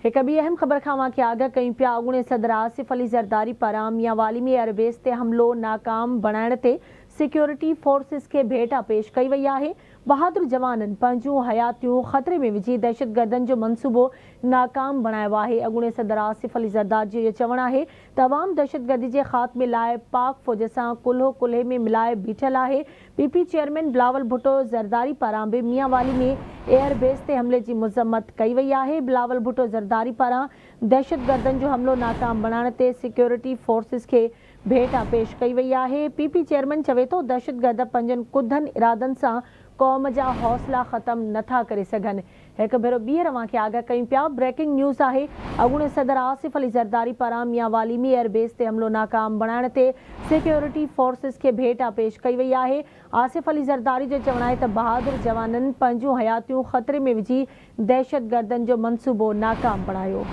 هڪ ٻي اهم خبر کان اوهان کي آگاهه ڪيون پيا، اڳوڻي صدر آصف علي زرداري پاران ميانوالي ۾ ايئربيس تي حملو ناڪام بڻائڻ تي سيڪيورٽي فورسز کي ڀيٽا پيش ڪئي وئي آهي، بهادر جوانن پنهنجون حياتيون خطري ۾ وجهي دهشتگردن جو منصوبو ناڪام بڻايو آهي، اڳوڻي صدر آصف علي زرداري جو اهو چوڻ آهي ته عوام دهشتگردي جي خاتمي لاء پاڪ فوج سان ڪلهو ڪلهي ۾ ملائي بيٺل آهي، P P chairman Bilawal Bhutto Zardari پاران به ميانوالي ۾ ايئر بيس تي حملي جي مذمت ڪئي وئي آهي، بلاول ڀٽو زرداري پاران دهشتگردن جو حملو ناڪام بڻائڻ تي سيڪيورٽي فورسز کي ڀيٽا پيش ڪئي وئي آهي، پي پي چيئرمين چوي ٿو دهشتگرد پنهنجن ڪڌن ارادن سان قوم جا حوصلا ختم نٿا ڪري سگهن، هڪ ڀيرو ٻيهر اوهان کي آگاهه ڪيون پيا بريڪنگ نيوز آهي اڳوڻي صدر آصف علي زرداري پاران ميان والي ۾ ايئر بيس تي حملو ناڪام بڻائڻ تي سيڪيورٽي فورسز کي ڀيٽا پيش ڪئي وئي آهي، آصف علي زرداري جو چوڻ آهي ته بهادر جوانن پنهنجون حياتيون خطري ۾ وجهي دهشتگردن جو منصوبو ناڪام بڻايو.